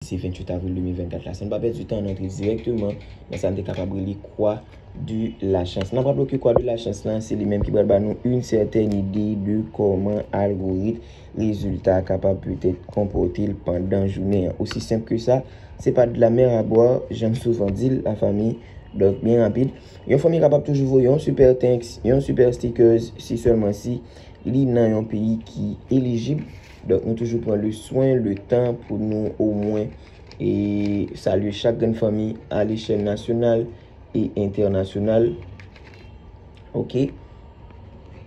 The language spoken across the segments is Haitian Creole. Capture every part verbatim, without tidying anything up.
Se venntuit avril de mil vennkat la. San n pa pèdi tan, n antre dirèkteman nan sa n te kapab rele kwa de la chans. N ap raple ke kwa de la chans lan, se li menm ki pral ba nou une certaine idée de kòman algorit rezilta a kapab petèt konpòte l pandan jounen an. Osi senp ke sa, se pa de la mer à boire, jan m souvan di l, lafanmi. Donk, byen rapid, yon fanmi kapab toujou voye yon super thanks, yon super stickers, si sèlman si li nan yon peyi ki elijib. Donk, nou toujou pran le swen, le tan pou nou omwen e salye chak grenn fanmi a lechèl nasyonal e entènasyonal. Oke.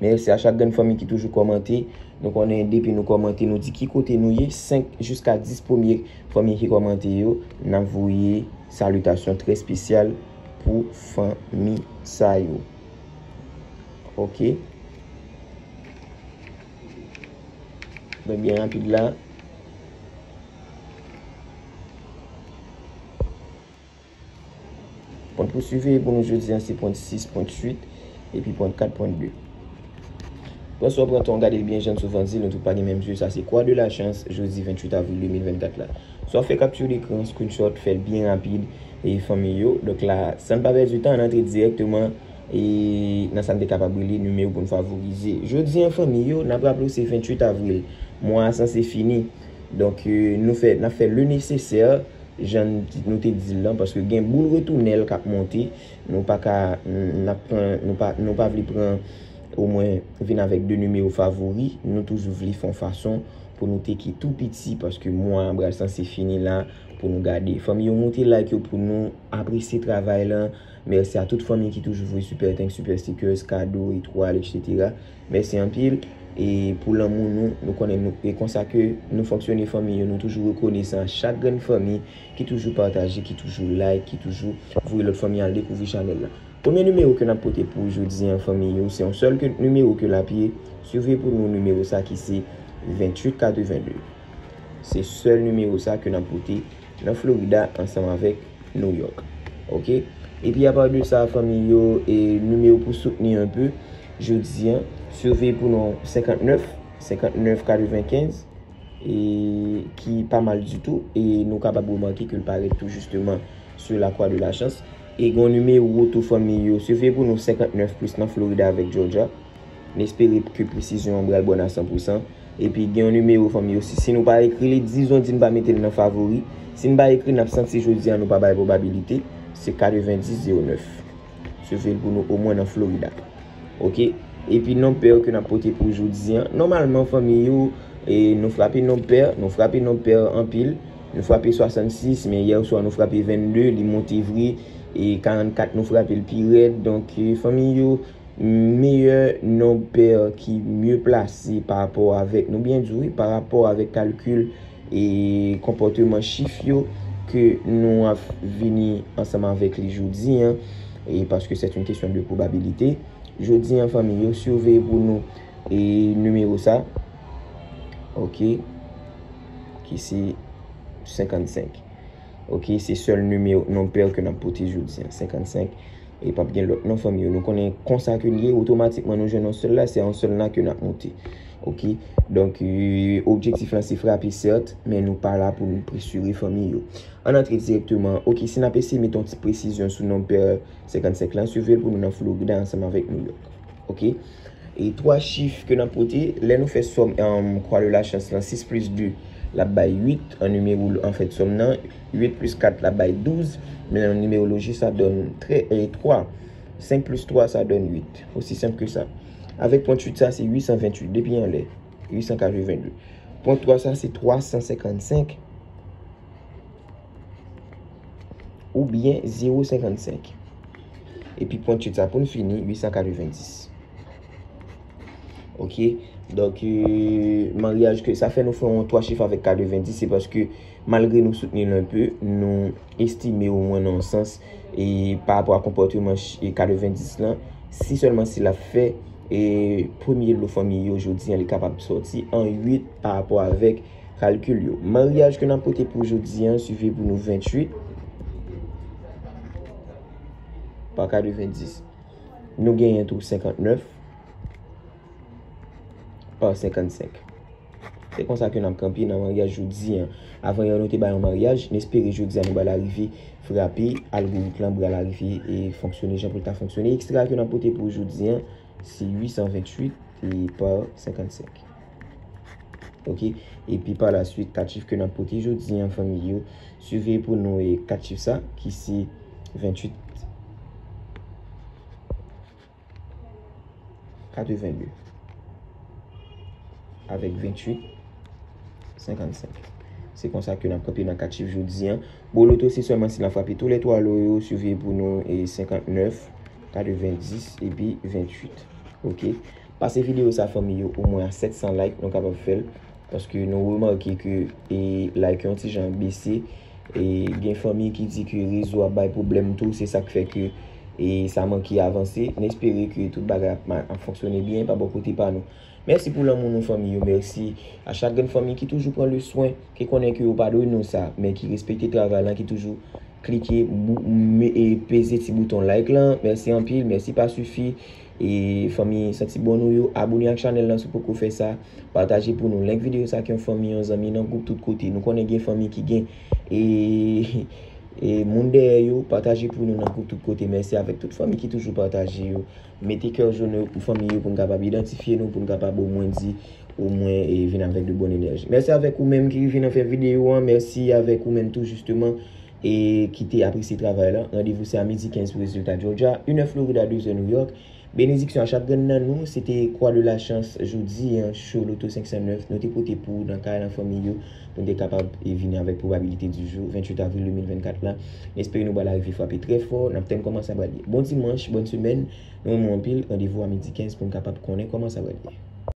Mèsi a chak grenn fanmi ki toujou kòmante. Nou konnen depi nou kòmante, nou di ki kote nou ye. Senk jiska dis premye fanmi ki kòmante yo, n ap voye salitasyon trè espesyal pou fanmi sa yo. Oke. Mwen byen rapid la. Pwen pou siveye pou nou jodi a se pwen sis, pwen uit, epi pwen kat, pwen de. Pran sa w pran tan, w gade l byen jan n souvan di l, nou tout pa gen menm zye, sa se kwa de la chans, jodi venntuit avril de mil vennkat la. Swa fè kapti dekran, screenshot, fè l byen rapid, e fanmi yo. Donk la, san n pa pèdi tan, n antre dirèkteman e nan sa n te kapab rele nimewo pou n favorize. Jodi a, fanmi yo, n ap raple w se venntuit avril. Mwa a sanse fini. Donk, e, nou fè, n ap fè le nesesè, jan n, nou te di l lan, paske gen boul retounèl k ap monte. Nou pa ka, n ap pran, nou pa, nou pa vle pran, omwen, vin avèk de nimewo favori. Nou toujou vle fè yon fason pou nou teke tou piti, paske mwa a pral sanse fini la, pou nou gade. Fanmi yo, moute like yo pou nou, apresye travay lan. Mèsi a tout fanmi ki toujou voye super thanks, super stickers, kado, etwal, etsetera. Mèsi anpil. E pou lanmou nou, nou konnen nou, e konsa ke nou fonksyone fanmi yo, nou toujou rekonesan a chak grenn fanmi ki toujou pataje, ki toujou like, ki toujou voye lòt fanmi al dekouvri chanèl la. Premye nimewo ke n ap pote pou jodi a, fanmi yo, se yon sèl ke, nimewo ke l ap ye. Siveye pou nou nimewo sa ki se venntuit katrevenndi. Se sèl nimewo sa ke n ap pote nan Florida ansanm avèk New York. Oke? Epi apa de sa, fanmi yo, e nimewo pou soutni anpe, jodi a, siveye pou nou senkantnèf, senkantnèf katrevenkenz, e ki pa mal ditou, e nou kapab remake ke l parèt tou jisteman sou la kwa de la chans. E gen yon nimewo tou, fanmi yo, siveye pou nou senkantnèf plis nan Florida avèk Georgia. N espere ke presizyon an pral bon a san pou san. Epi gen yon nimewo, fanmi yo, si, si nou pa ekri li, dizon di n pa mete l nan favori. Si n pa ekri, n ap santi jodi a nou pa bay pwobabilite. Se katrevendis zewo nèf. Siveye l pou nou omwen nan Florida. Oke? Epi non pè ke n ap pote pou jodi a. Nòmalman, fanmi yo, e nou frape non pè, nou frape non pè anpil. Nou frape swasannsis, men yè swa nou frape vennde, li monte vre. E karannkat, nou frape l pi rèd. Donk, e, fanmi yo, meyè non pè ki mye plase pa rapò avèk, nou byen di wi, pa rapò avèk kalkil e konpòteman chif yo ke nou ap vini ansanm avèk li jodi a, e paske c'est une question de probabilité. Jodi a, fanmi yo, siveye pou nou e nimewo sa, oke, ki se senkannsenk. Oke, se sèl nimewo, non pè ke n ap pote jodi a, senkannsenk. E p ap gen lòt non, fanmi yo. Nou konnen konsa ke l ye, otomatikman nou jwenn yon sèl la, se yon sèl la ke n ap moute. Oke? Donk, e, objektif lan se frape, sèt, men nou pa la pou nou presire, fanmi yo. Ann antre dirèkteman. Oke, si n ap eseye mete yon ti presizyon sou non pè senkannsenk lan, siveye l pou nou nan Florida ansanm avèk New York. Oke? E twa chif ke n ap pote, lè nou fè sòm, um, kwa de la chans lan, sis plis de, l ap bay uit, an nimewo, anfèt, sòm nan, uit plis kat, l ap bay douz, men nan nimeroloji, sa donn trè-, e, twa. Senk plis twa, sa donn uit. Osi senp ke sa. Avèk pwen uit sa, se uit san venntuit. Depi anlè, uit san katrevenndi. Pwen twa sa, se twa san senkannsenk. Oubyen zewo senkannsenk. Epi pwen uit sa pou n fini, uit san katrevendis. Oke? Donk, e, maryaj ke sa fè nou fè yon twa chif avèk katrevendis, se paske malgre nou soutni l enpe, nou estime omwen nan yon sans, e pa rapò a konpòteman ch-, e katrevendis lan, si sèlman si l ap fè, e premye lo fanmi yo jodi a, li kapab sòti an uit pa rapò avèk kalkil yo. Maryaj ke n ap pote pou jodi a, siveye pou nou venntuit pa katrevendis. Nou genyen tou senkantnèf pa senkannsenk. Se konsa ke n ap kanpe nan maryaj jodi an. Avan yè nou te bay yon maryaj, n espere jodi an nou pral arive frape, algorit lan pral arive e fonksyone jan pou l ta fonksyone. Ekstra ke n ap pote pou jodi an, se uit san venntuit e pa senkannsenk. Ok, epi pa la suite, kat chif ke n ap pote jodi an, fanmi yo, siveye pou nou e kat chif sa, ki se venntuit katrevennde avèk venntuit senkannsenk. Se konsa ke n ap kanpe nan kat chif jodi an. Bon, loto se sèlman si n ap frape tou lè twa lo yo, siveye pou nou e senkantnèf, katrevendis epi venntuit. Ok. Pase videyo sa, fanmi yo, omwen a sèt san like, nou kapab fè l. Paske nou remake ke e, like yo yon ti jan bese. E gen fanmi ki di ke rezo ap bay pwoblèm tou, se sa k fè ke e, sa manke avanse. N espere ke tout bagay ap, ma- ap fonksyone byen pa bò kote pa nou. Mèsi pou lanmou nou, fanmi yo. Mèsi a chak grenn fanmi ki toujou pran le swen, ki konnen ke yo pa dwe nou sa, men ki respekte travay lan, ki toujou klike, bou- me- e peze ti bouton like lan. Mèsi anpil, mèsi pa sifi. E fanmi santi bon nou yo, abone ak chanèl lan si w poko fè sa. Pataje pou nou. Link videyo sa ak yon fanmi, yon zanmi nan gwoup tout kote. Nou konnen gen fanmi ki gen e, e moun dèyè yo. Pataje pou nou nan gwoup tout kote. Mèsi avèk tout fanmi ki toujou pataje yo. Mete kè w jwenn yo pou fanmi yo, pou n kapab idantifye nou, pou n kapab omwen di, omwen e vin avèk de bon enèji. Mèsi avèk ou menm ki vin nan fen videyo an. Mèsi avèk ou menm tou jisteman e ki te apresye travay la. Randevou se a midi kenz pou rezilta Georgia, inè Florida, dezè New York. Benediksyon a chak grenn nan nou. Se te Croix de la Chance jodi an, show Loto senk san nèf nou te pote pou ou nan kay lan, fanmi yo, pou n te kapab e vini avèk probabilité du jour, venntuit avril de mil vennkat la. N espere nou pral arive frape trè fò. N ap tann kòman sa pral ye. Bon dimanch, bòn semèn. Nou renmen w anpil. Randevou a midi kenz pou n kapab konnen kòman sa pral ye.